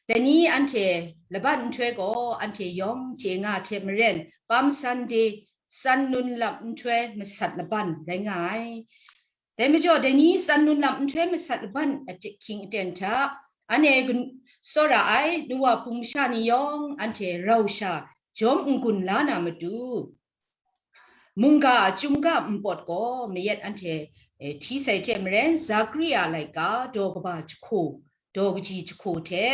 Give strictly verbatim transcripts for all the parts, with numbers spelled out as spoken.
Dai ni anhte laban nhtoi gaw anhte yawng chye nga hte maren, Palm Sunday, San Nun Lap nhtoi masat laban rai nga ai. Dai majaw, dai ni San Nun Lap nhtoi masat laban ahkying aten hta, anhte gun-, tsawra ai, nu wa hpung masha ni yawng anhte rau sha jawm n-gun la na matu, mungga a chyum ga npawt gaw mayat anhte, eh, hti sai hte maren, Zakaria laika daw kaba jahku, daw kaji jahku hte,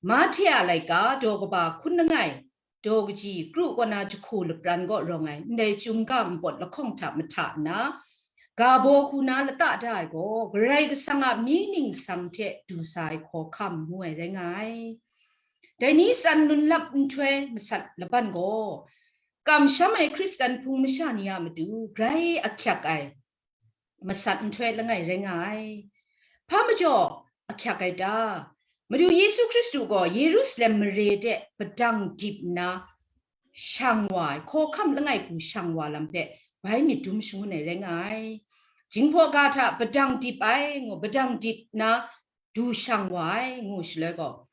Mahte a laika daw kaba hkun langai, daw kaji kru kaw na jahku lapran kaw rawng ai ndai chyum ga npawt lahkawng hta mahta nna, ga baw hku na lata da ai gaw, Karai Kasang a mying ningsang hte du sa ai hkawhkam ngu ai rai nga ai. Dai ni San Nun Lap nhtoi masat laban gaw, kamsham ai Hkristan hpung masha ni a matu grai ahkyak ai masat nhtoi langai rai nga ai. Hpa majaw ahkyak ai ta? Madu Yesu Hkristu gaw Yerusalem mare de padang dip nna shang wa ai, hkawhkam langai hku shang wa lam hpe bai myit dum shangun ai rai nga ai. Jinghpaw ga hta padang dip ai, ngu, padang dip nna du shang wa ai, ngu shaloi gaw,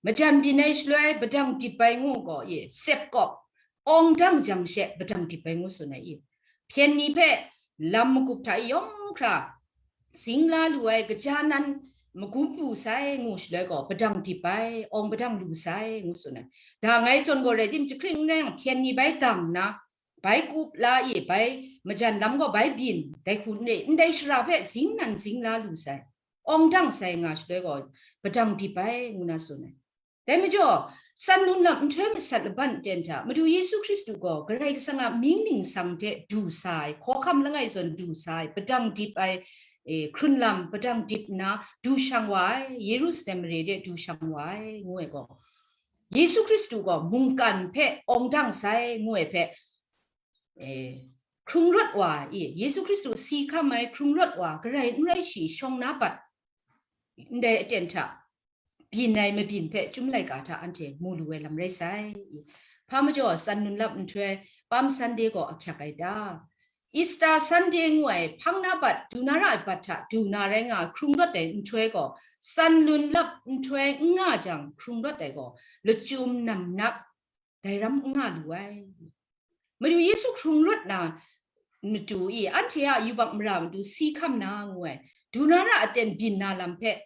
majan byin ai shaloi padang dip ai ngu gaw, ye, sep kawp, awng dang jang she padang dip ai ngu tsun ai i. Hpyen ni hpe lam magup hta e yawng hkra zing la lu ai, kaja nan magum bu sai, ngu shaloi gaw, padang dip ai, awng padang lu sai, ngu tsun ai. Da ngai zawn gaw rai tim, jahkring n rai yang, hpyen ni bai dang nna, bai kup la i, bai majan lam gaw bai byin, dai hku n re, ndai shara hpe zing nan zing la lu sai, awng dang sai nga shaloi gaw, padang dip ai, ngu na tsun ai. Dai majaw, San Nun Lap nhtoi masat laban ten hta, Madu Yesu Hkristu gaw Karai Kasang a mying ningsang hte du sa ai, hkawhkam langai zawn du sa ai, padang dip ai, e, hkrun lam, padang dip nna du shang wa ai, Yerusalem mare de du shang wa ai, ngu ai gaw, Yesu Hkristu gaw mungkan hpe awng dang sai, ngu ai hpe, e, hkrung rawt wa i, Yesu Hkristu si hkam ai hkrung rawt wa, Karai n rai shi, shawng na bat, ndai aten hta byin ai mabyin hpe Chyum laika hta anhte mu lu ai lam rai sai. Hpa majaw, San Nun Lap nhtoi, Palm Sunday gaw ahkyak ai ta? Easter Sunday ngu ai hpang na bat, du na ra ai bat hta du na rai nga hkrung rawt ai nhtoi gaw, San Nun Lap nhtoi n nga jang hkrung rawt ai gaw, lachyum namnak dai ram n nga lu ai. Madu Yesu hkrung rawt na matu i, anhte a yubak mara matu si hkam na ngu ai, du na ra aten byin na lam hpe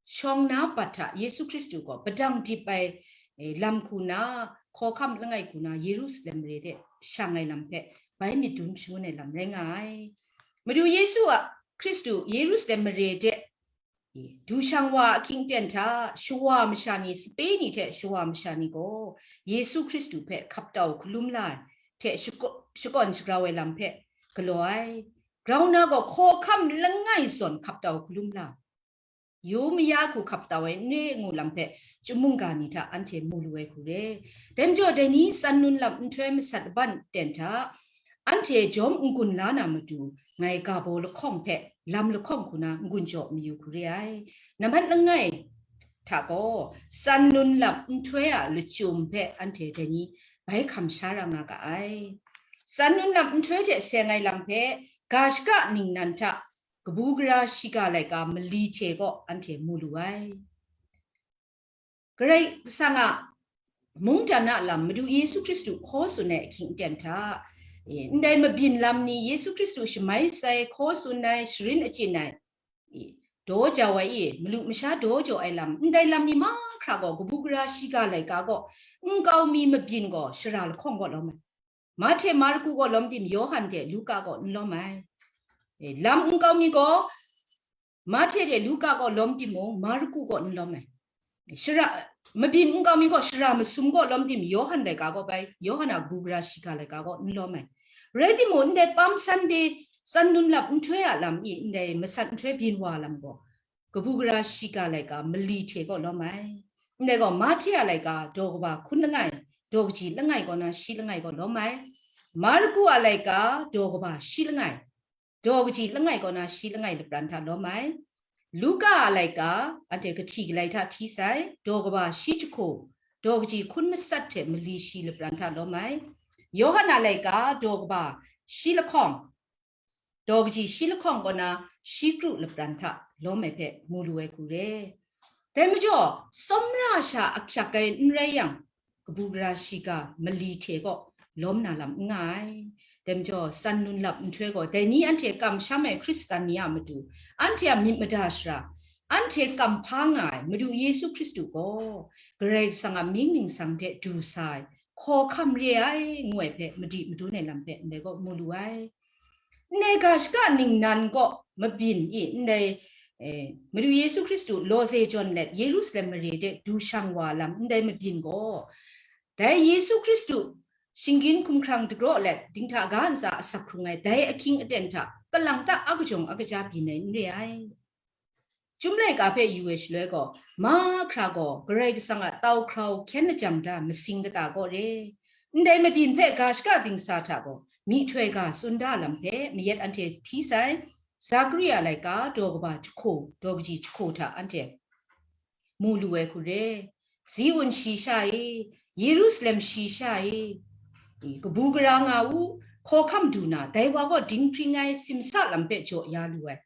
shawng na bat hta Yesu Hkristu gaw padang dip ai, eh, lam hku na, hkawhkam langai hku na Yerusalem mare de shang ai lam hpe bai myit dum shangun ai lam rai nga ai. Madu Yesu a Hkristu Yerusalem mare de du shang wa ahkying ten hta, shawa masha ni, sape ni hte shawa masha ni gaw Yesu Hkristu hpe hkap tau hkalum la ai hte shakaw-, shakawn shagrau ai lam hpe galaw ai. Grau nna gaw hkawhkam langai zawn hkap tau hkalum la, yu maya hku hkap tau ai n re ngu lam hpe chyum mungga ni hta anhte mu lu ai hku re. Dai majaw, dai ni San Nun Lap nhtoi masat laban ten hta, anhte jawm n-gun la na matu, ngai ga baw lahkawng hpe lam lahkawng hku na n-gun jaw mayu hku re ai. Nambat langai hta gaw, San Nun Lap nhtoi a lachyum hpe anhte dai ni bai hkam sha ra nga ga ai. San Nun Lap nhtoi hte seng ai lam hpe ga shaka ningnan hta kabu gara shiga laika mali hte gaw anhte mu lu ai. Karai Kasang a mungdan a lam Madu Yesu Hkristu hkaw tsun ai ahkying ten hta, e, ndai mabyin lam ni, Yesu Hkristu shamai sai, hkaw tsun ai, sharin achyin ai, e, daw jau ai, e, malu masha daw jau ai lam, ndai lam ni mahkra gaw, kabu gara shiga laika gaw, nkau mi mabyin gaw, shara lahkawng gaw lawm ai. Mahte, Marku gaw lawm tim, Yawhan hte Luka gaw n lawm ai. E, lam nkau mi gaw, Mahte hte Luka gaw lawm timung, Marku gaw n lawm ai. Shara, mabyin nkau mi gaw shara masum gaw lawm tim, Yawhan laika gaw bai, Yawhan a kabu gara shiga laika gaw n lawm ai. Rai timung, ndai Palm Sunday, San Nun Lap nhtoi a lam i, ndai masat nhtoi byin wa lam gaw, kabu gara shiga laika mali hte gaw lawm ai. Ndai gaw, Mahte a laika daw kaba hkun langai, daw kaji langai kaw na shi langai gaw lawm ai. Marku a laika daw kaba shi langai, daw kaji langai kaw na shi langai lapran hta lawm ai. Luka a laika, anhte kahti galai hta hti sai, daw kaba shi jahku, daw kaji hkun masat hte mali shi lapran hta lawm ai. Yawhan a laika, daw kaba shi lahkawng, daw kaji shi lahkawng kaw na shi kru lapran hta lawm ai hpe mu lu ai hku re. Dai majaw, tsawmra sha ahkyak ai n rai yang, kabu gara shiga mali hte gaw lawm na lam n nga ai. Dai majaw, san nun lap nhtoi gaw, dai ni anhte kamsham ai Hkristan ni a matu, anhte a myit mada shara, anhte kamhpa nga ai Madu Yesu Hkristu gaw, Karai Kasang a mying ningsang hte du sa ai, hkawhkam re ai, ngu ai hpe madi madun ai lam hpe ndai gaw mu lu ai. Ndai ga shaka ningnan gaw mabyin i, ndai, eh, Madu Yesu Hkristu lawze jawn let Yerusalem mare de du shang wa lam ndai mabyin gaw, dai Yesu Hkristu shinggyim hkumhkrang dagraw let dinghta ga ntsa asak hkrung ai dai ahkying aten hta kalang ta akajawng akaja byin ai n re ai. Chyum laika hpe yu ai shaloi gaw, mahkra gaw Karai Kasang a tau hkrau hkyen lajang da masing kata kaw re. Ndai mabyin hpe ga shaka dingsa hta gaw, myihtoi ga tsun da lam hpe mayat anhte hti sai, Zakaria laika daw kaba jahku, daw kaji jahku hta anhte mu lu ai hku re. Ziun shayi sha e, Yerusalem shayi sha e, kabu gara nga u, hkawhkam du na, dai wa gaw dinghpring ai simsa lam hpe jaw ya lu ai.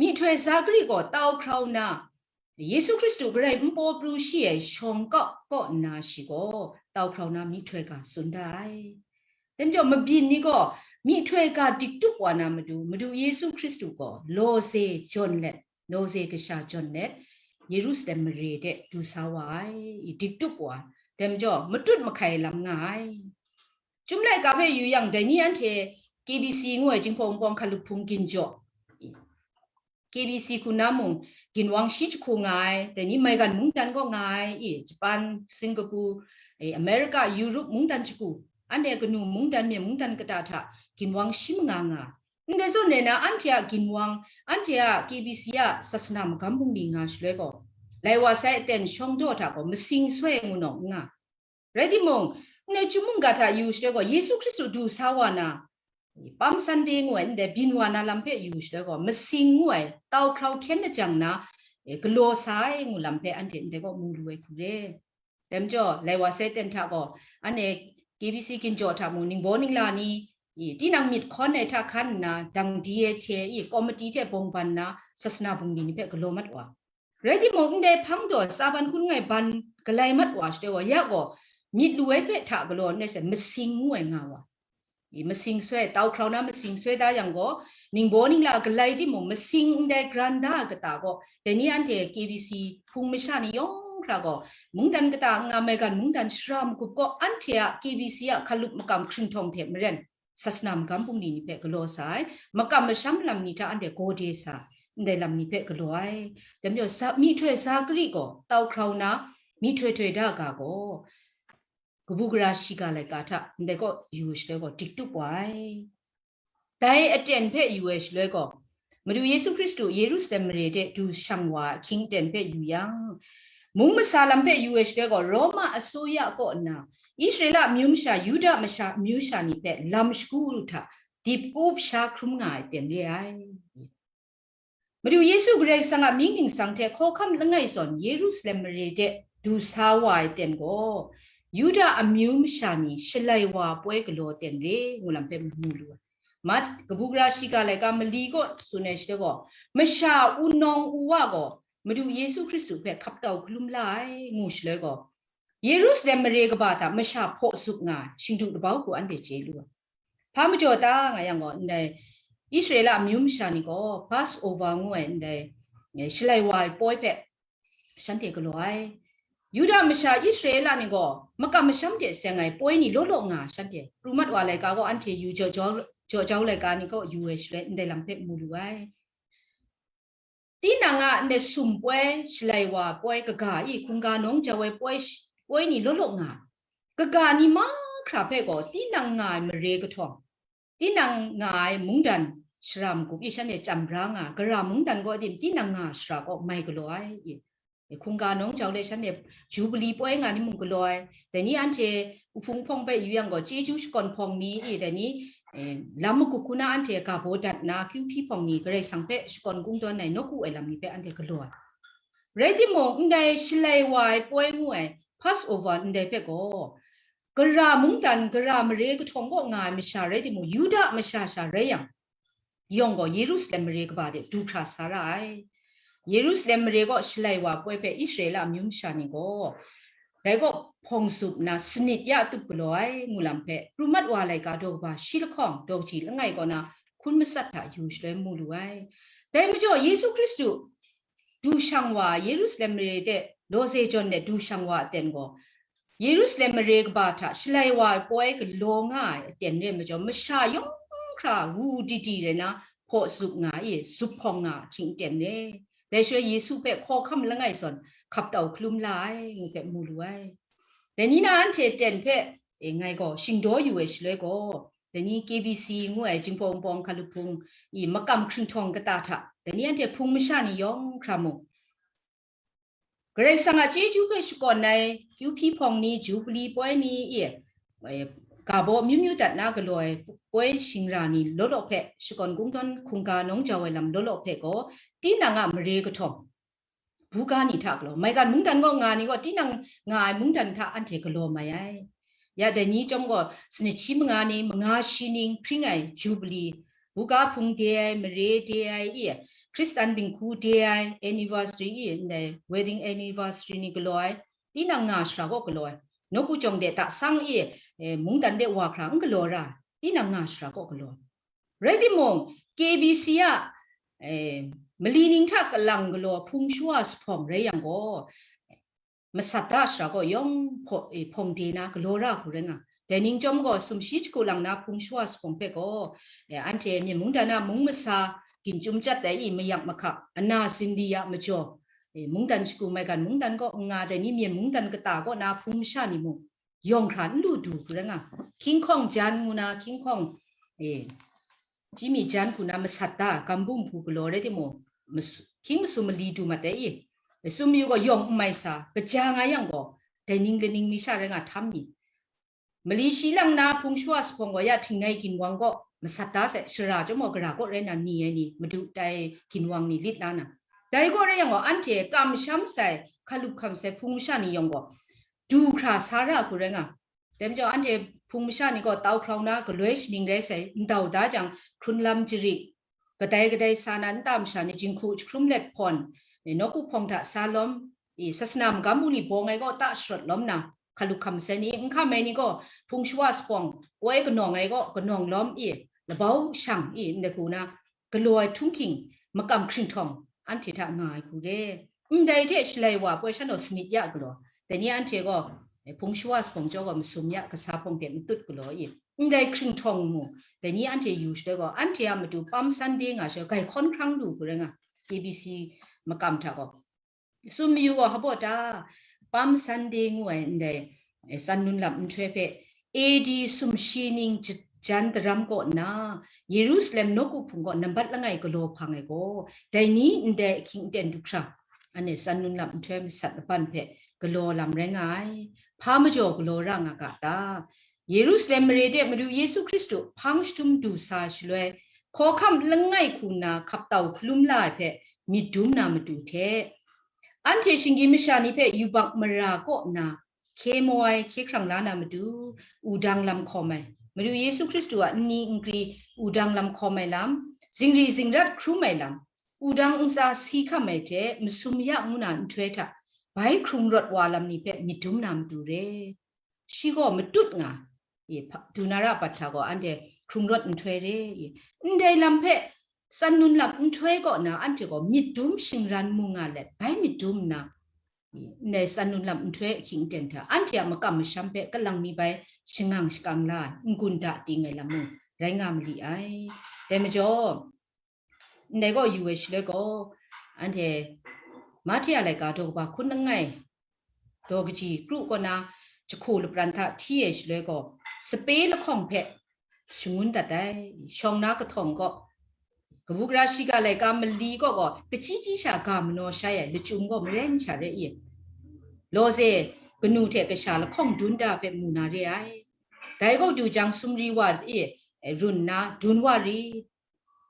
Myihtoi Zakari gaw tau hkrau na, Yesu Hkristu garai npaw pru shi ai shawng kau kaw nna shi gaw tau hkrau na myihtoi ga tsun da ai. Dai majaw mabyin ni gaw myihtoi ga dik tup wa na matu, Madu Yesu Hkristu gaw lawze jawn let, lawze kasha jawn let, Yerusalem mare de du sa wa ai, dik tup wa, dai majaw matut mahkai lam nga ai. Chyum laika hpe yu yang, dai ni anhte K B C ngu ai Jinghpaw Wunpawng hkalup hpung ginjaw, K B C hku na mung, ginwang shi jahku nga ai, dai ni maigan mungdan kaw nga ai, i, Japan, Singapore, e, America, Europe mungdan jahku, anhte kanu mungdan, myen mungdan kata hta ginwang shi manga nga. Ndai zawn rai na, anhte a ginwang, anhte a K B C a sasana magam bungli nga shaloi gaw, lai wa sai aten shawng daw hta gaw masing soi ngu nawng n nga. Rai timung, ndai chyum mungga hta yu shaloi gaw, Yesu Hkristu du sa wa na, Palm Sunday ngu ai ndai byin wa na lam hpe yu shaloi gaw, masing ngu ai tau hkrau hkyen lajang na, e, galaw sa ai ngu lam hpe anhte ndai gaw mu lu ai hku re. Dai majaw, lai wa sai ten hta gaw, anhte K B C ginjaw hta mung, ningbaw ningla ni, i, tinang myit hkawn ai hta hkan nna, dang di ai hte, i, komiti hte bawng ban nna, sasana bungli ni hpe galaw mat wa. Rai timung, ndai hpang daw tsa ban hkun ngai ban galai mat wa shaloi gaw, ya gaw myit lu ai hpe hta galaw nna sai masing ngu ai nga wa. I masing soi, tau hkrau na masing soi da yang gaw, ningbaw ningla galai timung, masing ndai gran da ai kata gaw, dai ni anhte K B C hpung masha ni yawng hkra gaw, mungdan kata n nga, maigan mungdan shara magup gaw, anhte a K B C a hkalup makam hkringhtawng hte maren, sasana magam bungli ni hpe galaw sa ai, makam masham lam ni hta anhte gawde sa, ndai lam ni hpe galaw ai. Dai majaw, Za-, myihtoi Zakari gaw tau hkrau na, myihtoi toi da ga gaw, kabu gara shiga laika hta ndai kaw yu shaloi gaw dik tup wa ai. Dai aten hpe yu ai shaloi gaw, Madu Yesu Hkristu Yerusalem mare de du shang wa ahkying aten hpe yu yang, mung masa lam hpe yu ai shaloi gaw, Roma asuya kaw nna, Israela amyu masha, Yuda masha, amyu masha ni hpe lam shagu hta dip up sha hkrum nga ai aten re ai. Madu Yesu Karai Kasang a mying ningsang hte hkawhkam langai zawn Yerusalem mare de du sa wa ai aten gaw, Yuda amyu masha ni shalai wa poi galaw aten re ngu lam hpe mu lu ai. Mat, kabu gara shiga laika mali kaw tsun ai shaloi gaw, masha wunawng wuwa gaw Madu Yesu Hkristu hpe hkap tau hkalum la ai, ngu shaloi gaw, Yerusalem mare kaba hta masha hpaw zup nga ai, shingdu labau hku anhte chye lu ai. Hpa majaw ta nga yang gaw, ndai Israela amyu masha ni gaw Passover ngu ai ndai, eh, shalai wa ai poi hpe shanhte galaw ai. Yuda masha Israela ni gaw makam masham de seng ai poi ni law law nga shanhte pru mat wa laika gaw anhte yu jaw jau, jaw jau laika ni gaw yu ai shaloi ndai lam hpe mu lu ai. Tinang a ndai sum poi, shalai wa poi, kaga i hkungga nawng jau ai poi, poi ni law law nga, kaga ni mahkra hpe gaw tinang nga ai mare kahtawng, tinang nga ai mungdan shara magup i shanhte chyam bra nga, gara mungdan gaw tim tinang nga shara kaw mai galaw ai i. E, hkungga nawng jau le shanhte Jubili poi nga ni mung galaw ai. Dai ni anhte uhpung hpawng hpe yu yang gaw, chyeju shakawn hpawng ni i, dai ni, e, lam magup hku na anhte ga baw dat nna, kyu hpyi hpawng ni Karai Kasang hpe shakawn kungdawn ai, nawku ai lam ni hpe anhte galaw ai. Rai timung, ndai shalai wa ai poi ngu ai Passover ndai hpe gaw, gara mungdan, gara mare kahtawng kaw nga ai masha rai timung, Yuda masha sha rai yang, yawng gaw Yerusalem mare kaba de du hkra sa ra ai. Yerusalem mare kaw shalai wa poi hpe Israela amyu masha ni gaw, dai gaw hpawng zup nna sanit ya tup galaw ai ngu lam hpe, pru mat wa laika daw kaba shi lahkawng daw kaji langai kaw na hkun matsat hta yu shaloi mu lu ai. Dai majaw Yesu Hkristu du shang wa, Yerusalem mare de lawze jawn de du shang wa aten gaw, Yerusalem mare kaba hta shalai wa ai poi galaw nga ai aten re majaw, masha yawng hkra wu didi rai na hpaw zup nga i, zup hpawng nga ahkying aten re. Dai shaloi Yesu hpe hkawhkam langai zawn hkap tau hkalum la ai, ngu hpe mu lu ai. Dai ni na anhte ten hpe, e, ngai gaw shingdaw yu ai shaloi gaw, dai ni K B C ngu ai Jinghpaw Wunpawng Hkalup Hpung i makam hkringhtawng kata hta, dai ni anhte hpung masha ni yawng hkra mung, Karai Kasang a chyeju hpe shakawn ai kyu hpyi hpawng ni, Jubili poi ni, e, e, ga baw amyu myu dat na galaw ai poi shingra ni law law hpe, shakawn kungdawn hkungga nawng jau ai lam law law hpe gaw, tinang a mare kahtawng, buga ni hta galaw, maigan mungdan gaw nga ni gaw, tinang nga ai mungdan hta anhte galaw mai ai. Ya dai ni chyawm gaw, sanit shi manga ni, manga shi ning hpring ai Jubili, buga hpung de ai, mare de ai, i, Hkristan dinghku de ai, anniversary, i, ndai wedding anniversary ni galaw ai, tinang nga shara kaw galaw ai. Nawku jawng de ta sang, i, e, mungdan de wa hkra n galaw ra, tinang nga shara kaw galaw ai. Rai timung, K B C a, e, mali ning hta kalang galaw hpung shawa jahpawng rai yang gaw, masat da shara gaw yawng hpaw-, e, hpawng de na galaw ra hku rai nga. Dai ning chyawm gaw, sumshi jahku lang na hpung shawa jahpawng hpe gaw, e, anhte myen mungdan a mung masa, ginchyum chyat ai i, mayak mahkak, ana zindi ya majaw, e, mungdan shagu maigan mungdan kaw n nga, dai ni myen mungdan kata kaw na hpung masha ni mung, yawng hkra n lu du hku rai nga. Hkying hkawng jan ngu na, hkying hkawng, e, jimyit jan hku na masat da, gambum hpu galaw rai timung, masu-, hkying masum mali du mat ai i, masum yu gaw yawng n mai sa, kaja nga yang gaw, dai ning kaning mi sha rai nga htam mi? Mali shi lang na hpung shawa jahpawng gaw ya htingnai ginwang kaw masat da sai, shara chyawm gaw gara kaw rai na ni ai ni, madu tai ginwang ni lit la na. Dai kaw rai yang gaw, anhte kamsham sai, hkalup hkam sai hpung masha ni yawng gaw, du hkra sa ra hku rai nga. Dai majaw, anhte hpung masha ni gaw tau hkrau na galoi shaning rai sai, ndau da jang, hkrun lam jarik, kadai kadai sa na nta masha ni jinghku jahkrum let hpawn, e, nawku hpawng hta sa lawm, i, sasana magam bungli bawng ai gaw ta sharawt lawm na, hkalup hkam sai ni, n hkam ai ni gaw hpung shawa jahpawng, poi kanawng ai gaw kanawng lawm, i, labau shang, i, ndai hku na, galaw ai htunghking, makam hkringhtawng, anhte hta nga ai hku re. Ndai hte shalai wa poi shan gaw sanit ya galaw. Dai ni anhte gaw, e, hpung shawa jahpawng jaw gaw masum ya, kasa hpawng de matut galaw i. Ndai hkringhtawng mung, dai ni anhte yu shaloi gaw, anhte a matu Palm Sunday nga shaloi, gai hkawn hkrang lu hku rai nga, K B C makam hta gaw. Sum mayu gaw, hpa ta, Palm Sunday ngu ai ndai, e, san nun lam nhtoi hpe, A D sumshi ning j-, jan daram kaw na, Yerusalem nawku hpung kaw nambat langai galaw hpang ai gaw, dai ni ndai ahkying aten du hkra, anhte san nun lam nhtoi masat laban hpe galaw lam rai nga ai. Hpa majaw galaw ra nga ga ta? Yerusalem mare de Madu Yesu Hkristu hpang shadum du sa shaloi, hkawhkam langai hku nna hkap tau hkalum la ai hpe myit dum na matu hte, anhte shinggyim masha ni hpe yubak mara kaw nna hkye maw ai, hkye hkrang la na matu, wudang lam hkawm ai, Madu Yesu Hkristu a nni nkri wudang lam hkawm ai lam, zingri zingrat hkrum ai lam, wudang ntsa si hkam ai hte masum ya ngu na nhtoi hta, bai hkrung rawt wa lam ni hpe myit dum na matu re. Shi gaw matut nga, e, hpa-, du na ra bat hta gaw anhte hkrung rawt nhtoi re, e, ndai lam hpe san nun lam nhtoi kaw na anhte gaw myit dum shingran mu nga let, bai myit dum nna, e, ndai san nun lam nhtoi ahkying aten hta anhte a makam masham hpe kalang mi bai shangang shakang la ai, n-gun da ting ai lam mung rai nga mali ai. Dai majaw, ndai gaw yu ai shaloi gaw, anhte Mahte a laika daw kaba hkun langai, daw kaji kru kaw na jahku lapran hta hti ai shaloi gaw, sape lahkawng hpe shangun dat ai. Shawng na kahtawng kaw, kabu gara shiga laika mali kaw gaw, kachyi chyi sha ga manaw shai ai lachyum gaw maren sha re i, lawze kanu hte kasha lahkawng dun da hpe mu na re ai. Dai kaw du jang, sumri wa e run nna, dun wa rit.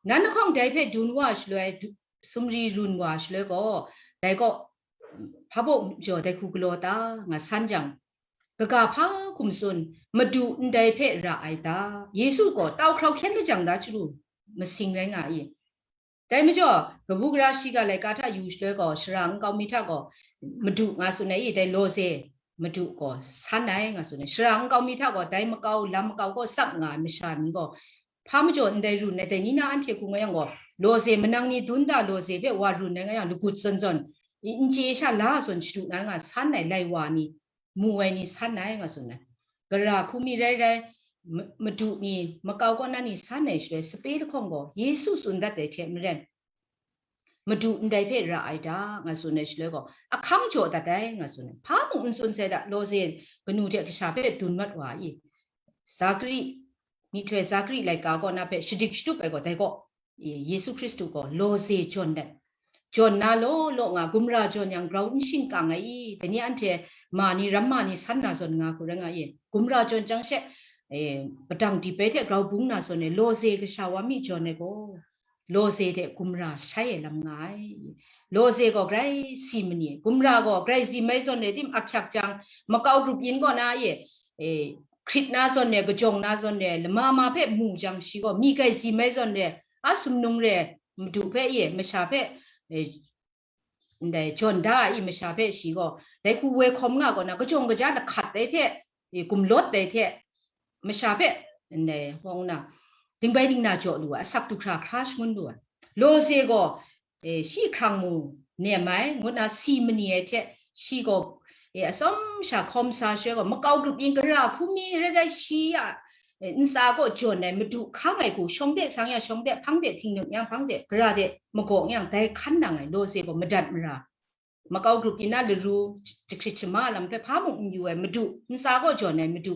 Nan lahkawng dai hpe dun wa shaloi, du-, sumri run wa shaloi gaw, dai kaw, hpa baw jaw dai hku galaw ta, nga san jang, kaga hpa hkum tsun, Madu ndai hpe ra ai ta? Yesu gaw tau hkrau hkyen lajang da chyaru masing rai nga i. Dai majaw, kabu gara shiga laika hta yu shaloi gaw, shara nkau mi hta gaw, Madu nga tsun ai i, dai lawze Madu gaw san ai nga tsun ai. Shara nkau mi hta gaw, dai makau, lam makau gaw tsap nga ai masha ni gaw, hpa majaw ndai run ai, dai ni na anhte hku nga yang gaw, lawze manang ni dun da lawze hpe wa run ai nga yang, lagut zawn zawn, i, n chye sha la zawn shadu na nga san ai lai wa ni, mu ai ni san ai nga tsun ai. Gara hku mi rai rai, ma-, madu ni, makau kaw na ni san ai shaloi, sape lahkawng gaw Yesu tsun dat ai hte maren, madu ndai hpe ra ai da, nga tsun ai shaloi gaw, ahkang jaw dat ai, nga tsun ai. Hpa mung n tsun sai da, lawze kanu hte kasha hpe dun mat wa i, Zakari, myihtoi Zakari laika kaw na hpe shadik shatup ai gaw, dai gaw, i, Yesu Hkristu gaw lawze jawn let, jawn na law law nga, gumra jawn yang grau n shingkang ai i, dai ni anhte ma ni, ramma ni san na zawn nga hku rai nga i, gumra jawn chyang she, e, padang dip ai hte grau bung na zawn e, lawze kasha wa mi jawn ai gaw, lawze hte gumra shai ai lam nga ai. Lawze gaw grai si ma ni, gumra gaw grai zi mai zawn e tim ahkyak jang, makau grup yin kaw na e, e, hkrit na zawn e, kajawng na zawn e, lama ma hpe mu jang shi gaw, mi grai zi mai zawn e, a sumnung re, madu hpe e, masha hpe, e, ndai jawn da ai masha hpe shi gaw, dai hku woi hkawm nga kaw na, kajawng kaja lahkat ai hte, e, gumlawt ai hte, masha hpe, ndai, hpawng na, dingbai dingna jaw lu ai, asak du hkra hkra shangun lu ai. Lawze gaw, e, shi hkrang mu nem ai, ngut na si ma ni ai hte, shi gaw, e, atsawm sha hkawm sa shaloi gaw, makau grup yin gara hku mi rai rai shi a, e, ntsa kaw jawn ai, madu hkang ai hku, shawng de sang ya shawng de, hpang de htingnut yang hpang de, gara de magaw yang, dai hkan nang ai, lawze gaw madat mara. Makau grup yin na laru, jahkrit shama lam hpe hpa mung n yu ai madu, ntsa kaw jawn ai madu,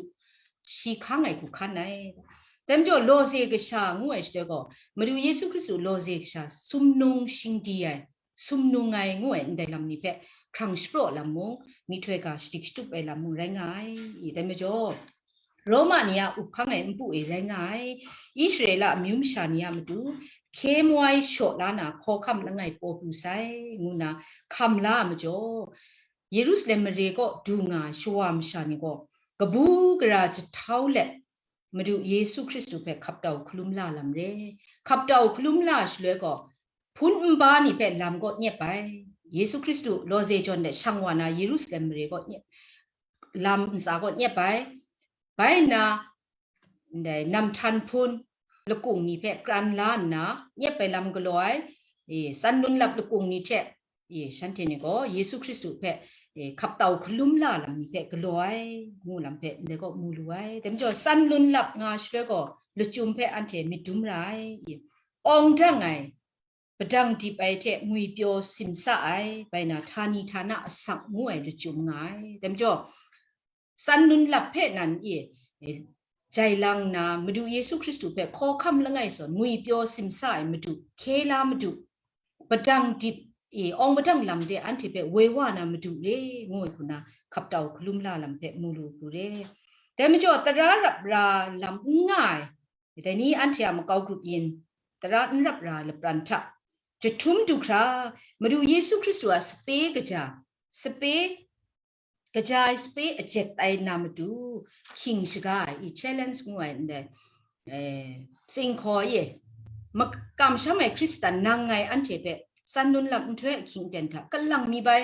shi hkang ai hku hkan ai. Dai majaw, lawze kasha ngu ai shaloi gaw, Madu Yesu Hkristu lawze kasha sumnung shingdi ai, sumnung ai ngu ai ndai lam ni hpe hkrang shapraw lam mung, myihtoi ga shadik shatup ai lam mung rai nga ai. Dai majaw, Roma ni a up hkang ai npu e rai nga ai, Israela amyu masha ni a matu, hkye moi shaw la na, hkawhkam langai paw pru sai, ngu nna hkam la ai majaw, Yerusalem mare kaw du nga ai shawa masha ni gaw, kabu gara jahtau let, Madu Yesu Hkristu hpe hkap tau hkalum la lam re. Hkap tau hkalum la shaloi gaw, hpun nba ni hpe lam kaw nyep ai. Yesu Hkristu lawze jawn let shang wa na Yerusalem mare kaw nyep, lam ntsa kaw nyep ai. Bai nna, ndai namhtan hpun lakung ni hpe kran la nna, nyep ai lam galaw ai, e, tsan lun lap lakung ni hte, e, shanhte ni gaw Yesu Hkristu hpe, e, hkap tau hkalum la lam ni hpe galaw ai, ngu lam hpe ndai kaw mu lu ai. Dai majaw, tsan lun lap nga shaloi gaw, lachyum hpe anhte myit dum ra ai, e, awng dang ai, padang dip ai hte ngwipyaw simsa ai, bai na htani htana asak ngu ai lachyum nga ai. Dai majaw, tsan lun lap hpe nan e, e, jai lang nna, Madu Yesu Hkristu hpe hkawhkam langai zawn ngwipyaw simsa ai Madu, hkye la Madu, padang dip, e, awng padang lam de anhte hpe woi wa na Madu re, ngu ai hku na, hkap tau hkalum la lam hpe mu lu hku re. Dai majaw, tara rap ra lam n nga ai, dai ni anhte a makau grup yin, tara n rap ra ai lapran hta, jahtum du hkra, Madu Yesu Hkristu a sape kaja, sape, kaja ai sape ajet tai na matu, hkying shaga ai, i challenge ngu ai ndai, eh, tsing hkaw e, ma-, kamsham ai Hkristan nang ngai anhte hpe, tsan lun lap nhtoi ahkying aten hta, kalang mi bai,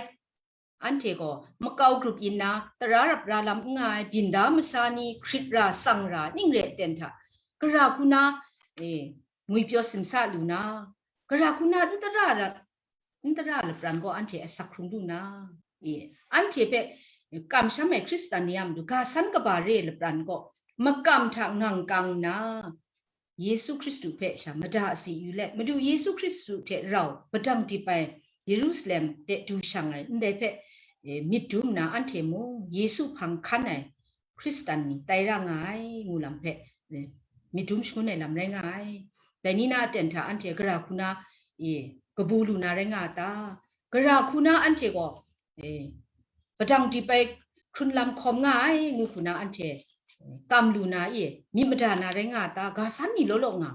anhte gaw makau grup yin na, tara rap ra lam n nga ai, byin da masa ni, hkrit ra, tsang ra, ning re aten hta, gara hku na, e, ngwipyaw simsa lu na, gara hku na n tara ra, n tara lapran gaw anhte asak hkrung lu na, e, anhte hpe kamsham ai Hkristan ni a matu ga san kaba re ai lapran gaw, makam hta ngang kang nna, Yesu Hkristu hpe sha mada asi yu let, Madu Yesu Hkristu hte rau padang dip ai Yerusalem de du shang ai ndai hpe, e, myit dum nna, anhte mung Yesu hpang hkan ai Hkristan ni tai ra nga ai, ngu lam hpe, e, myit dum shangun ai lam rai nga ai. Dai ni na aten hta anhte gara hku na, e, kabu lu na rai nga a ta? Gara hku na anhte gaw, e, padang dip ai hkrun lam hkawm nga ai, ngu hku na anhte, e, kam lu na e, myit mada na rai nga a ta? Ga san ni law law nga.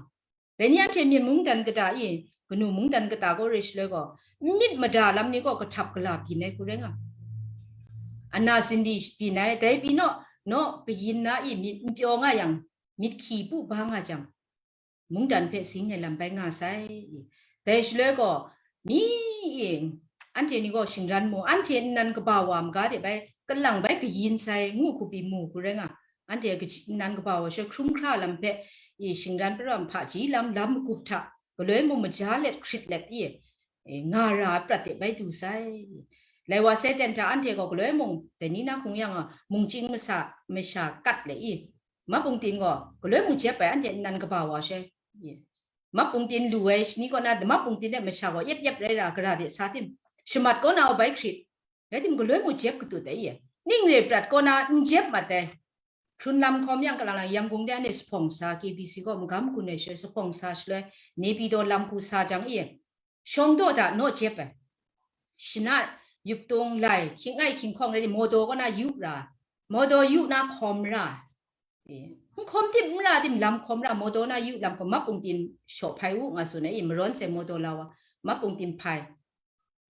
Dai ni anhte myit mungdan kata e, kanu mungdan kata gaw re shaloi gaw, n myit mada lam ni gaw kahtap gala byin ai hku rai nga. Ana sindi byin ai, dai pyi naw, naw kayin na e myit n pyaw nga yang, myit hkyi pu ba nga jang, mungdan hpe zing ai lam bai nga sai. Dai shaloi gaw, mi e, anhte ni gaw shingran mu, anhte nnan kaba wa maga de bai, kalang bai kayin sai, ngu hku pyi mu hku rai nga, anhte kaji-, nnan kaba wa sha hkrum hkra lam hpe, i shingran pra hpaji lam, lam magup hta, galoi mung maja let hkrit let i, e, nga ra ai prat de bai du sai. Lai wa Satan hta anhte gaw galoi mung, dai ni na hkung yang a, mung chying masa, masha kat le i, map pungtin gaw, galoi mung jep ai anhte nnan kaba wa shai. Map pungtin lu ai shani kaw na, map pungtin e masha gaw yep yep rai ra, gara de sa tim, shamat kaw na bai hkrit, rai tim, galoi mung jep katut ai i, ning re prat kaw na n jep mat ai. Hkrun lam hkawm yang kalang lang Yangon de anhte sahpawng sa, K B C gaw magam gun ai shaloi sahpawng sa shaloi, Naypyidaw lam hku sa jang i, shawng daw da naw jep ai. Shana, yup tung, lai, hkying ai hkying hkawng rai tim, mawdaw kaw na yu ra, mawdaw yu na hkawm ra, e, n hkawm tim, n ra tim, lam hkawm ra, mawdaw na yu lam hkawm, map pungtin shaw hpai u, nga tsun ai i, marawn sai mawdaw la wa, map pungtin hpai.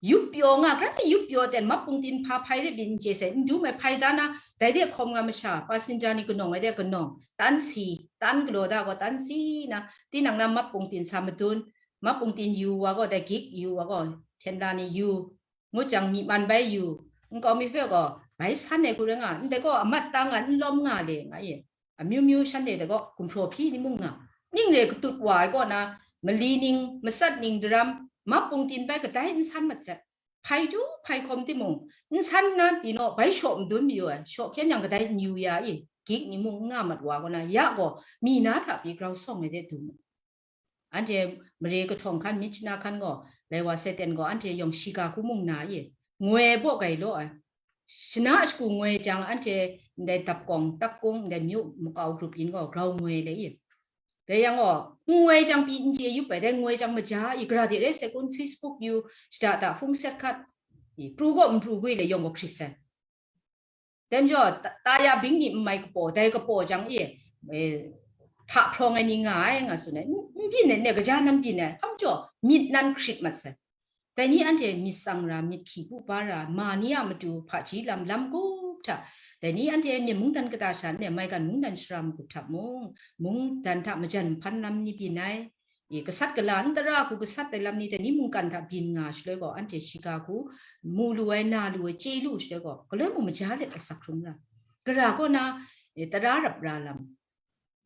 Yup pyaw nga, grai mi yup pyaw ten, map pungtin hpa hpai de byin n chye sai, n dum ai hpai da na, dai de hkawm nga masha, passenger ni kanawng ai de kanawng, tan si, tan galaw da gaw tan si na, tinang na map pungtin sa madun, map pungtin yu wa gaw, dai gik yu wa gaw, hpyen la ni yu, ngut jang myi man bai yu, nkau mi hpe gaw, bai san ai hku rai nga, ndai gaw amat tang nga, n lawm nga le nga e. Amyu myu shanhte dai gaw gumhpraw hpyi ni mung nga, ning re katut wa ai kaw na, mali ning, matsat ning daram, map pungtin bai kadai n san mat sat. Hpai du, hpai hkawm timung, n san na pyi naw, bai shaw madun mayu ai, shaw hkyen yang kadai n yu ya i, gik ni mung n nga mat wa kaw na, ya gaw, mi na hta pyi grau sawng ai de du mu. Anhte mare kahtawng hkan, myit chana hkan gaw, lai wa Satan gaw anhte yawng shiga hku mung na i, ngoi baw gai law ai. Shana shagu ngoi jang anhte ndai dap kawng, tak kung, ndai myu makau grup yin gaw grau ngoi le i. Dai yang gaw, n ngoi jang pyi n chye yup ai, dai ngoi jang maja i, gara de rai sai kun, Facebook yu, shada da hpung set hkat, i, pru gaw n pru gwi le yawng gaw hkrit sai. Dai majaw, ta-, taya bing ni n mai kapaw, dai kapaw jang e, e, hta hprawng ai ni nga ai, nga tsun ai. N, n byin ai, ne, kaja nan byin ai, hpa majaw, myit nan hkrit mat sai. Dai ni anhte myit tsang ra, myit hki bu ba ra, ma ni a matu hpaji lam, lam gup hta, dai ni anhte myen mungdan kata sha n-, maigan mungdan shara magup hta mung, mungdan hta majan nhpan lam ni byin ai, i, gasat gala n tara hku gasat ai lam ni dai ni mungkan hta byin nga shaloi gaw, anhte shiga hku mu lu ai, na lu ai, chye lu shaloi gaw, galoi mung maja let asak hkrum ra. Gara kaw na, e, tara rap ra lam,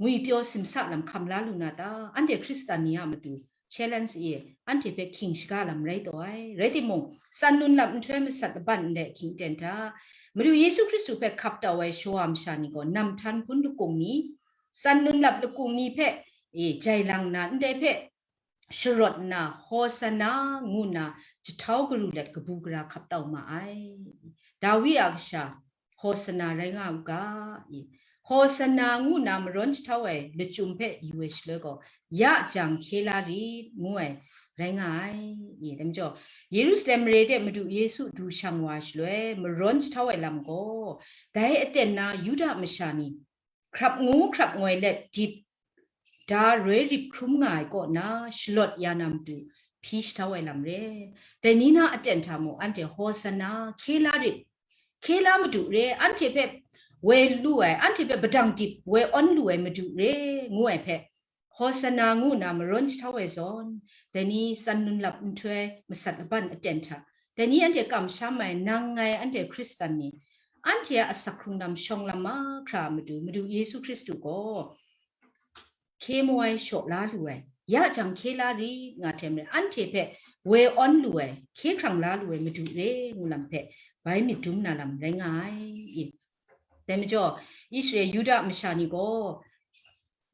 ngwipyaw simsa lam hkam la lu na ta? Anhte Hkristan ni a matu challenge e, anhte hpe hkying shaga lam rai taw ai. Rai timung, san nun lap nhtoi masat laban ndai hkying ten hta, Madu Yesu Hkristu hpe hkap tau ai shawa masha ni gaw, nam htan hpun lakung ni, san nun lap lakung ni hpe, e, jai lang nna, ndai hpe sharawt nna, Hosana ngu nna jahtau garu let kabu gara hkap tau ma ai. Dawi a kasha, Hosana rai nga u ga, i. Hosana ngu nna marawn jahtau ai lachyum hpe yu ai shaloi gaw, ya jang hkye la rit, ngu ai rai nga ai, i. Dai majaw, Yerusalem mare de Madu Yesu du shang wa shaloi, marawn jahtau ai lam gaw, dai aten na Yuda masha ni, hkrap ngu hkrap ngoi let dip da roi rip hkrum nga ai kaw na, shalawt ya na matu hpyi shahtau ai lam re. Dai ni na aten hta mung, anhte Hosana, hkye la rit, hkye la Madu re, anhte hpe woi lu ai, anhte hpe padang dip woi awn lu ai Madu re, ngu ai hpe, Hosana ngu nna marawn jahtau ai zawn, dai ni san nun lap nhtoi masat laban aten hta, dai ni anhte kamsham ai, nang ngai anhte Hkristan ni, anhte a asak hkrung lam shawng lam mahkra a Madu, Madu Yesu Hkristu gaw, hkye mu ai shaw la lu ai, ya jang hkye la rit nga hte maren, anhte hpe woi awn lu ai, hkye hkrang la lu ai Madu re ngu lam hpe bai myit dum na lam rai nga ai. I, dai majaw, Israel Yuda masha ni gaw,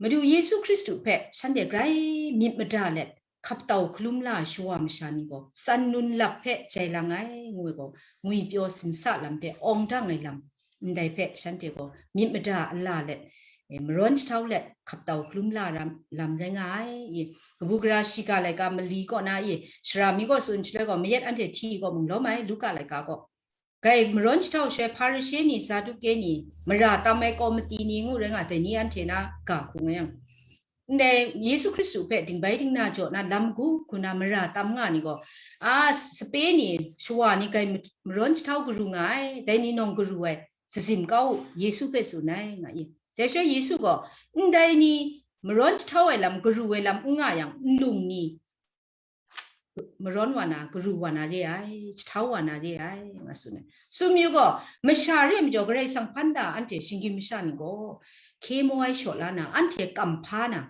Madu Yesu Hkristu hpe shanhte grai myit mada let, hkap tau hkalum la ai shawa masha ni gaw, san nun lap hpe jai lang ai, ngu ai gaw, ngwipyaw simsa lam hte awng dang ai lam, ndai hpe shanhte gaw myit mada a la let, e, marawn jahtau let, hkap tau hkalum la ram, lam rai nga ai. I, kabu gara shiga laika mali kaw na i, sara mi kaw tsun shaloi gaw, mayat anhte hti kaw mung lawm ai, Luka laika kaw. Grai marawn jahtau shaloi, Hparishe ni, Saduke ni, mara tam ai kawmati ni ngu rai nga, dai ni anhte na ga hku nga yang, ndai Yesu Hkristu hpe dingbai dingna jaw na lam gu hku na mara tam nga ni gaw, a, sape ni, shawa ni grai ma-, marawn jahtau garu nga ai, dai ni nawng garu ai, sazim kau u, Yesu hpe tsun ai, nga i. Dai shaloi Yesu gaw, ndai ni marawn jahtau ai lam, garu ai lam n nga yang, nlung ni, marawn wa na, garu wa na re ai, jahtau wa na re ai, nga tsun ai. Tsun yu gaw, masha re ai majaw, Karai Kasang hpan da anhte shinggyim masha ni gaw, hkye maw ai shaw la na, anhte kam hpa na,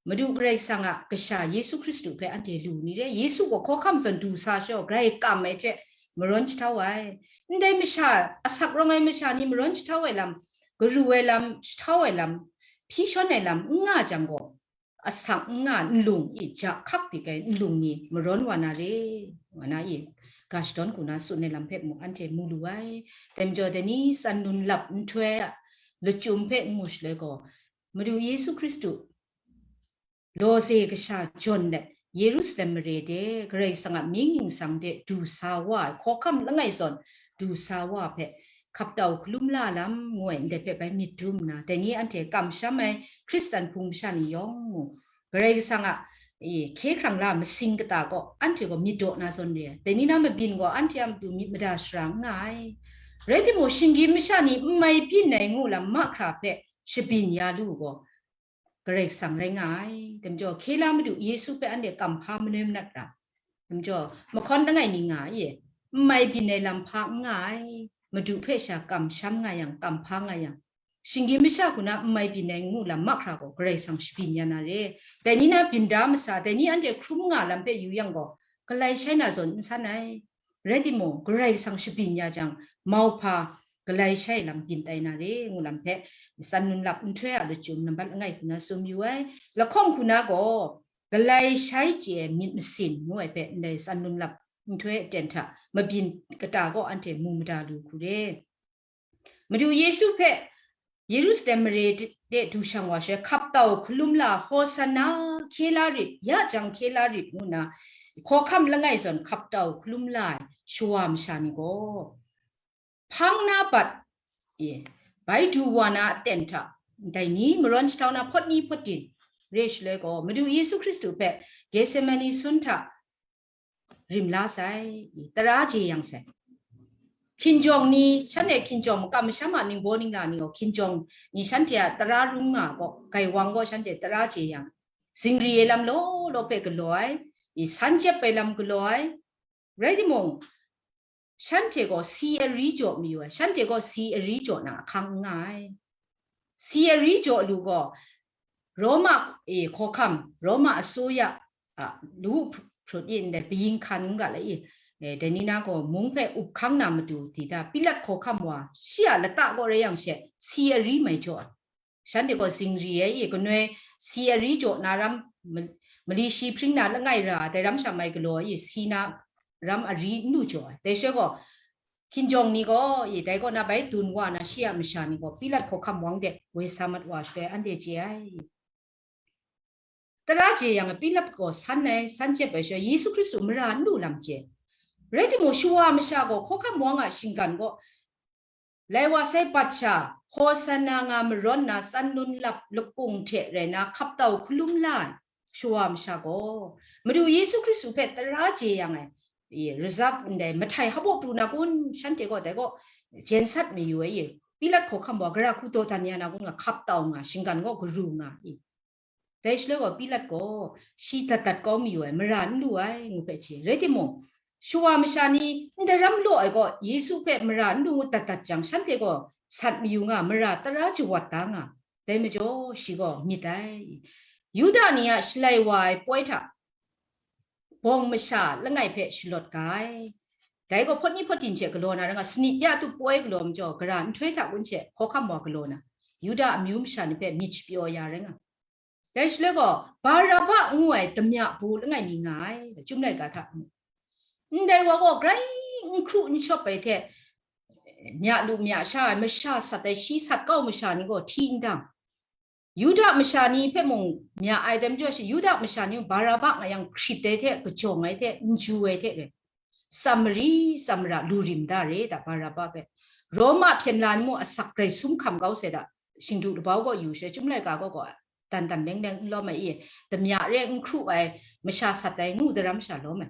Madu Karai Kasang a Kasha Yesu Hkristu hpe anhte lu ni re, Yesu gaw hkawhkam zawn du sa shaw, grai kam ai hte marawn jahtau ai. Ndai masha, asak rawng ai masha ni marawn jahtau ai lam, garu ai lam, jahtau ai lam, hpyi shawn ai lam n nga jang gaw, asak n nga nlung i ja hkak dik ai nlung ni marawn wa na re, wa na i, ga shadawn hku na tsun ai lam hpe mung anhte mu lu ai. Dai majaw, dai ni tsan nun lap nhtoi a lachyum hpe n mu shaloi gaw, Madu Yesu Hkristu lawze kasha jawn let, Yerusalem mare de, Karai Kasang a mying ningsang de du sa wa ai hkawhkam langai zawn du sa wa hpe hkap tau hkalum la lam, ngu ai ndai hpe bai myit dum nna, dai ni anhte kamsham ai Hkristan hpung masha ni yawng mung, Karai Kasang a, e, hkye hkrang la masing kata gaw, anhte gaw myit daw na zawn re ai. Dai ni na mabyin gaw, anhte a matu myit mada shara n nga ai. Rai timung, shinggyim masha ni n mai byin ai ngu lam mahkra hpe shabyin ya lu gaw, Karai Kasang rai nga ai. Dai majaw, hkye la Madu Yesu hpe anhte kam hpa manoi manat ra. Dai majaw, mahkawn langai mi nga ai, n mai byin ai lam hpa n nga ai. Madu hpe sha kamsham nga yang, kam hpa nga yang, shinggyim masha hku na n mai byin ai ngu lam mahkra gaw, Karai Kasang shabyin ya na re. Dai ni na byin da masa, dai ni anhte hkrum nga lam hpe yu yang gaw, galai shai na zawn n san ai. Rai timung, Karai Kasang shabyin ya jang, mauhpa galai shai lam byin tai na re, ngu lam hpe, tsan nun lap nhtoi a lachyum nambat langai hku na tsun yu ai. Lahkawng hku na gaw, galai shai chye ai myit masin, ngu ai hpe, ndai tsan nun lap nhtoi aten hta mabyin kata gaw anhte mu mada lu hku re. Madu Yesu hpe Yerusalem mare de du shang wa shaloi, hkap tau hkalum la, Hosana, hkye la rit, ya jang hkye la rit, ngu nna hkawhkam langai zawn hkap tau hkalum la ai shawa masha ni gaw, hpang na bat, e, bai du wa na aten hta, ndai ni marawn jahtau na hpawt ni hpawt din re shaloi gaw, Madu Yesu Hkristu hpe Getsemani sun hta rim la sai, tara je yang sai. Hkinjawng ni, shanhte hkinjawng makam masham a ningbaw ningla ni gaw, hkinjawng ni shanhte a tara rung nga gaw, gaiwang gaw shanhte tara je yang, zingri ai lam law law hpe galaw ai, i san jep ai lam galaw ai, rai timung, shanhte gaw si ari jaw mayu ai, shanhte gaw si ari jaw na ahkang n nga ai. Si ari jaw lu gaw, Roma, e, hkawhkam, Roma asuya, a, lu hprut i ndai, paying hkan n ga la i, e, dai ni na gaw mung hpe up hkang na matu, di da, Pilat hkawhkam wa, shi a lata gaw rai yang she, si ari mai jaw ai. Shanhte gaw zingri ai i, kanoi si ari jaw na ram, ma-, mali shi hpring na langai ra, dai ram sha mai galaw i, si na ram ari n lu jaw ai. Dai shaloi gaw, hkinjawng ni gaw, i, dai kaw na bai dun wa na shi a masha ni gaw, Pilat hkawhkam wang de woi sa mat wa shaloi, anhte chye ai. Tara je yang, Pilat gaw san ai, san jep ai shaloi, Yesu Hkristu mara n lu lam chye. Rai timung, shawa masha gaw hkawhkam wang a shinggan gaw, lai wa sai bat sha, Hosana nga marawn na tsan nun lap lakung hte rai na hkap tau hkalum la ai shawa masha gaw, Madu Yesu Hkristu hpe tara je yang ai, i, reserve ndai, mahtai hpaw pru na kun, shanhte gaw dai gaw jen sat mayu ai, i, Pilat hkawhkam wa gara hku dawdan ya na kun, nga hkap tau nga, shinggan gaw garu nga, i. Dai shaloi gaw Pilat gaw, shi dat dat kau mayu ai, mara n lu ai, ngu hpe chye. Rai timung, shawa masha ni ndai ram law ai gaw, Yesu hpe mara n lu ngu dat dat jang, shanhte gaw sat mayu nga, mara tara jawat da nga, dai majaw, shi gaw myit ai. Yuda ni a shalai wa ai poi hta bawng masha langai hpe shalawt ga ai. Dai gaw hpawt ni hpawt din hte galaw na rai nga, sanit ya tup poi galaw majaw, gara nhtoi hta kun hte hkawhkam wa galaw na, Yuda amyu masha ni hpe myit shapyaw ya rai nga. Dai shaloi gaw, Baraba ngu ai damya bu langai mi nga ai, Chyum laika hta mu. Ndai wa gaw grai n hkru n shawp ai hte, mya lu mya sha ai, masha sat ai, shi sat kau masha ni gaw hti n dang. Yuda masha ni hpe mung mya ai dai majaw shi, Yuda masha ni mung Baraba nga yang hkrit ai hte, kajawng ai hte, n ju ai hte re. Samari, samara lu rim da re da, Baraba hpe. Roma hpyen la ni mung asak grai sum hkam kau sai da, shingdu labau gaw yu she, Chyum laika gaw gaw dan dan leng leng n lawm ai i, damya re n hkru ai, masha sat ai ngu daram sha lawm ai.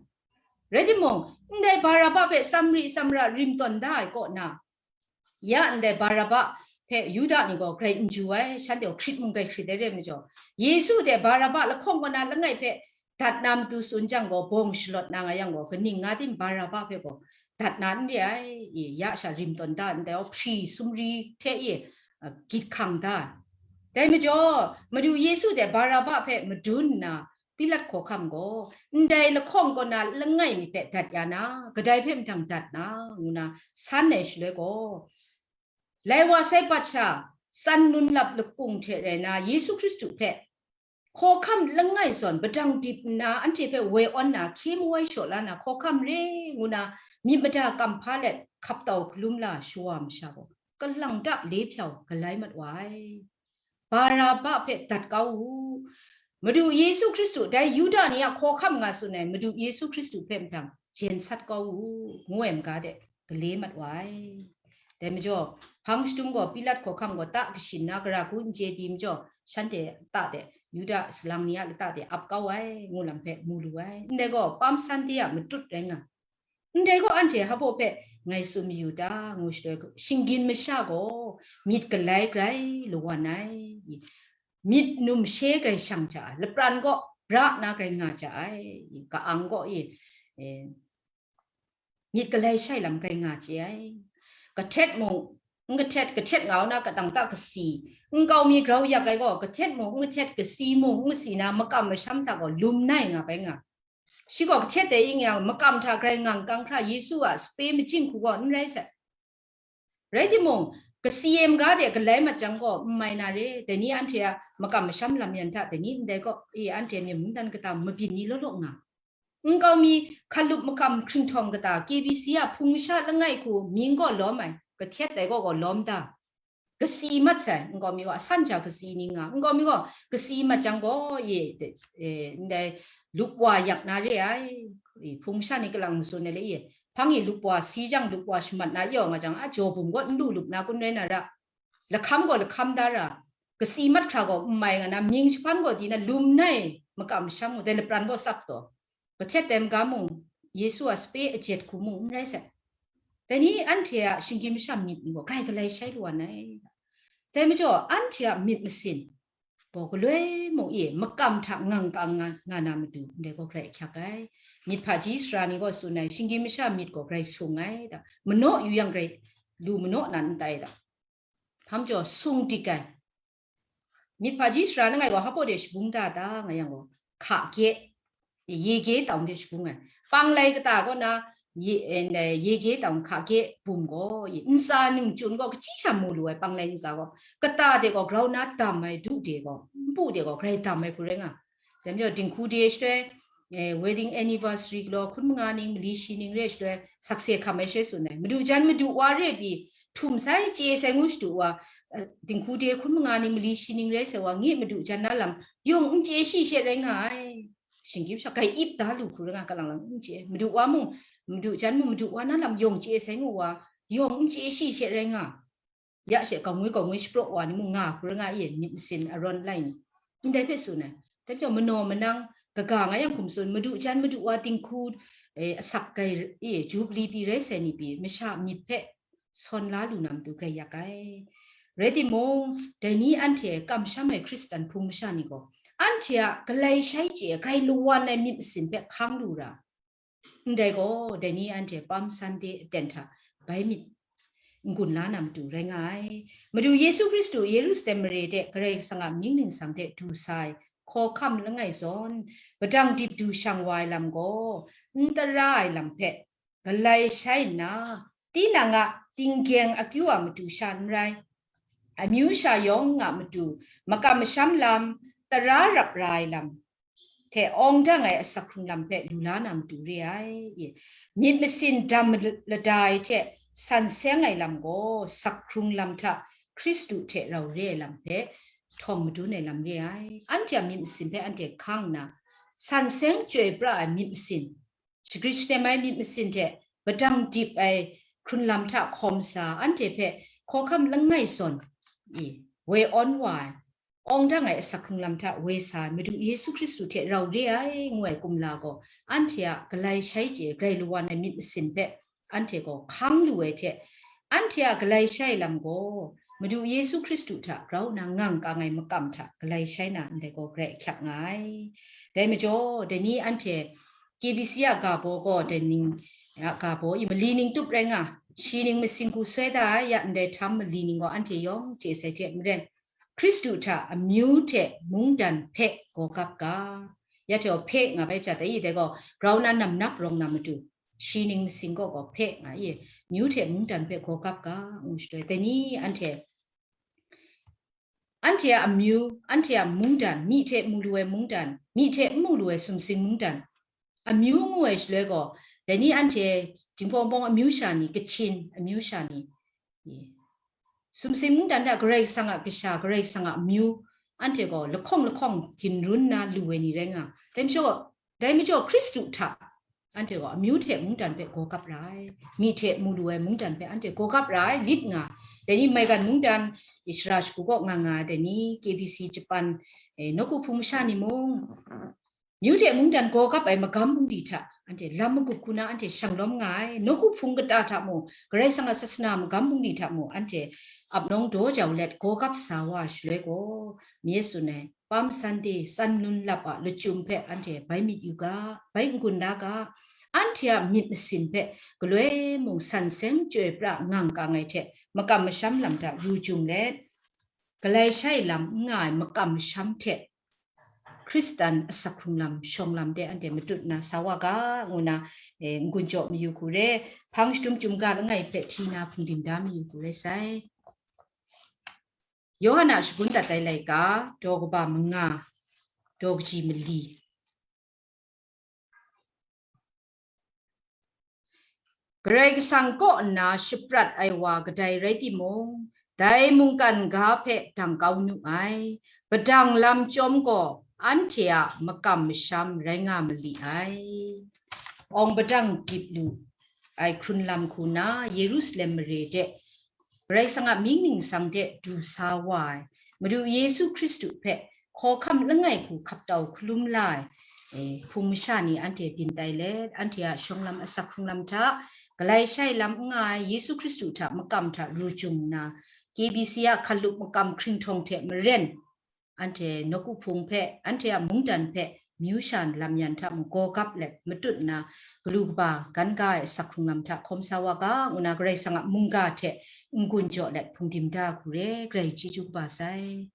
Rai timung, ndai Baraba hpe samri samra rim tawn da ai kaw na, ya ndai Baraba hpe Yuda ni gaw grai n ju ai, shanhte gaw hkrit mung grai hkrit ai re majaw, Yesu de Baraba lahkawng kaw na langai hpe dat na matu tsun jang gaw, bawng shalawt na nga yang gaw, kaning nga tim Baraba hpe gaw dat na n re ai, i, ya sha rim tawn da ndai, hpri sumri hte i, a, gyit hkang da. Dai majaw, Madu Yesu de Baraba hpe madun nna, Pilat hkawhkam gaw, ndai lahkawng kaw na langai mi hpe dat ya na, kadai hpe mahtang dat na, ngu na san ai shaloi gaw, lai wa sai bat sha, tsan nun lap lakung hte rai na, Yesu Hkristu hpe hkawhkam langai zawn padang dip nna, anhte hpe woi awn na, hkye mawai shaw la na, hkawhkam re ngu na, myit mada kam hpa let hkap tau hkalum la shawa masha gaw, kalang ta le hpyau galai mat wa ai. Baraba hpe dat kau u. Madu Yesu Hkristu, dai Yuda ni a hkawhkam nga tsun ai Madu Yesu Hkristu hpe mahtang jen sat kau u, ngu ai maga de gale mat wa ai. Dai majaw, hpang shadum gaw Pilat hkawhkam gaw ta kashin na gara hku n chye di majaw, shanhte ta de, Yuda salang ni a lata de ap kau ai, ngu lam hpe mu lu ai. Ndai gaw, pam san de a matut rai nga. Ndai gaw, anhte hpa baw hpe ngai tsun mayu ta, ngu shaloi, shinggyim masha gaw myit galai grai lawan ai, myit numshe grai shang ja ai, lapran gaw bra na grai nga ja ai, ka-ang gaw i, e, myit galai shai lam grai nga chye ai. Kahtet mung, n kahtet, kahtet nga u na, kadang ta kasi, nkau mi grau yak ai gaw, kahtet mung, n kahtet, kasi mung, n kasi na, makam masham hta gaw lum nai nga bai nga. Shi gaw kahtet dai ing yang, makam hta grai ngang kang hkra Yesu a sape majing hku gaw n rai sai. Rai timung, kasi ai maga de galai mat jang gaw, n mai na re, dai ni anhte a makam masham lam yan hta, dai ni ndai gaw, e, anhte myit mungdan kata mabyin ni law law nga. Nkau mi hkalup makam hkringhtawng kata, K B C a hpung masha langai hku mying gaw lawm ai, kahtet dai gaw gaw lawm da. Kasi mat sai, nkau mi gaw asan ja kasi ni nga, nkau mi gaw kasi mat jang gaw, ye, e, ndai lupwa yak na re ai, e, hpung masha ni kalang matsun ai le, ye, hpang e lupwa si jang, lupwa shamat na yaw nga jang, a jaw bum gaw n lu lup na kun rai na ra, lahkam gaw lahkam da ra, kasi mat hkra gaw n mai nga na, mying jahpan gaw di na lum nai makam masham gaw, dai lapran gaw tsap taw, kahtet dai maga mung, Yesu a sape ajet hku mung n rai sai. Dai ni anhte a shinggyim masha myit ni gaw grai galai shai lu wa nai. Dai majaw, anhte a myit masin gaw galoi mung e makam hta ngang kang nga, nga na matu, ndai gaw grai ahkyak ai. Myit hpaji sara ni gaw tsun ai, shinggyim masha myit gaw grai sung ai da, manaw yu yang grai lu manaw na n tai da. Hpa majaw sung dik ai. Myit hpaji sara langai gaw hpa baw de shabung da ta nga yang gaw, hka ge, ye ge tawng de shabung ai. Panglai kata kaw na, ye, eh, ye ge tawng hka ge bum gaw, ye, ntsa ningchyun gaw kaji sha mu lu ai, panglai ntsa gaw. Kata de gaw grau na dam ai, du de gaw, npu de gaw grai dam ai hku rai nga. Dai majaw, dinghku de shaloi, eh, wedding anniversary galaw, hkun manga ning, mali shi ning re shaloi, sakse hkam ai she tsun ai. Madu jan madu wa re pyi, htum sai, chye sai ngu shadu wa, eh, dinghku de hkun manga ning, mali shi ning re sai wa, ngi madu jan na lam yawng n chye shi she rai nga ai. Shinggyim sha grai ip da lu hku rai nga, kalang lang n chye. Madu wa mung, madu jan mung, madu wa na lam yawng chye sai ngu wa, yawng n chye shi she rai nga. Ya she, gaw ngwi gaw ngwi shapraw wa ni mung nga hku rai nga i, myit masin arawn lai ni. Ndai hpe tsun ai. Dai majaw, manaw manang kaga nga yang hkum tsun, madu jan madu wa dinghku, eh, asak grai i, jubli pyi rai sai ni pyi, masha myit hpe sawn la lu na matu grai yak ai. Rai timung, dai ni anhte kamsham ai Hkristan hpung masha ni gaw, anhte a galai shai chye, grai lawan ai myit masin hpe hkang lu ra. Ndai gaw, dai ni anhte Palm Sunday aten hta bai myit n-gun la na matu rai nga ai. Madu Yesu Hkristu Yerusalem mare de Karai Kasang a mying ningsang hte du sa ai hkawhkam langai zawn, padang dip du shang wa ai lam gaw, n tara ai lam hpe galai shai nna, tinang a tinggyeng akyu a matu sha n rai, amyu sha yawng a matu, makam masham lam, tara rap ra ai lam, hte awng dang ai asak hkrung lam hpe lu la na matu re ai. Myit masin dam lada ai hte san seng ai lam gaw, sak hkrung lam hta Hkristu hte rau re ai lam hpe htawng madun ai lam re ai. Anhte a myit masin hpe anhte hkang nna, san seng chyoi pra ai myit masin, shagrit shanem ai myit masin hte padang dip ai hkrun lam hta hkawm sa, anhte hpe hkawhkam langai zawn i, woi awn wa ai, awng dang ai asak hkrung lam hta woi sa ai Madu Yesu Hkristu hte rau re ai ngu ai kumla gaw, anhte a galai shai chye grai lawan ai myit masin hpe anhte gaw hkang lu ai hte, anhte a galai shai lam gaw Madu Yesu Hkristu hta grau nna ngang kang ai makam hta galai shai na ndai gaw grai ahkyak nga ai. Dai majaw, dai ni anhte K B C a ga baw gaw dai ning, a ga baw i mali ning tup rai nga, shi ning masing hku soi da ai ya ndai htam mali ning gaw anhte yawng chye sai hte maren, Hkristu hta amyu hte mungdan hpe gaw gap ga. Ya hte gaw hpe nga bai jat ai, dai gaw grau na namnak rawng na matu, shi ning masing gaw gaw hpe nga i, myu hte mungdan hpe gaw gap ga, ngu shaloi, dai ni anhte, anhte a amyu, anhte a mungdan, myi hte mu lu ai mungdan, myi hte n mu lu ai sumsing mungdan, amyu ngu ai shaloi gaw, dai ni anhte Jinghpaw Wunpawng amyu sha ni, Kachin amyu sha ni, sumsing mungdan hta Karai Kasang a kasha, Karai Kasang a amyu, anhte gaw lahkawng lahkawng ginrun nna lu ai ni rai nga. Dai majaw, dai majaw Hkristu hta anhte gaw amyu hte mungdan hpe gaw gap ra ai, myi hte mu lu ai mungdan hpe anhte gaw gap ra ai, lit nga. Dai ni maigan mungdan, e, shara shagu kaw nga nga ai, dai ni K B C Japan, e, nawku hpung masha ni mung, myu hte mungdan gaw gap ai magam bungli hta anhte lam magup hku na anhte shanglawm nga ai, nawku hpung kata hta mung, Karai Kasang a sasana magam bungli hta mung, anhte ap nawng daw jau let gaw gap sa wa ai shaloi gaw, mi e tsun ai, Palm Sunday, Tsan Lun Lap a lachyum hpe anhte bai myit yu ga, bai n-gun da ga, anhte a myit masin hpe galoi mung san seng chyoi pra ngang kang ai hte makam masham lam hta ru jung let, galai shai lam n nga ai makam masham hte Hkristan asak hkrung lam, shawng lam de anhte matut na sa wa ga, ngu na, e, n-gun jaw mayu hku re, hpang shadum chyum ga langai hpe hti na hpungdim da mayu hku re sai. Yawhan a shagun dat ai laika, daw kaba manga, daw kaji mali. Karai Kasang kaw nna shaprat ai wa kadai rai timung, dai mungkan ga hpe dang kau nu ai, padang lam chyawm gaw anhte a makam masham rai nga mali ai. Awng padang dip lu ai hkrun lam hku na Yerusalem mare de Karai Kasang a mying ningsang de du sa wa ai Madu Yesu Hkristu hpe hkawhkam langai hku hkap tau hkalum la ai, e, hpung masha ni anhte byin tai let, anhte a shawng lam asak hkrung lam hta, galai shai lam n nga ai Yesu Hkristu hta makam hta ru jung nna, K B C a hkalup makam hkringhtawng hte maren, anhte nawku hpung hpe, anhte a mungdan hpe, myu sha lam yan hta mung gaw gap let matut nna, galu kaba gan ga ai asak hkrung lam hta hkawm sa wa ga, ngu na Karai Kasang a mungga hte n-gun jaw let hpungdim da hku re, Karai chyeju kaba sai.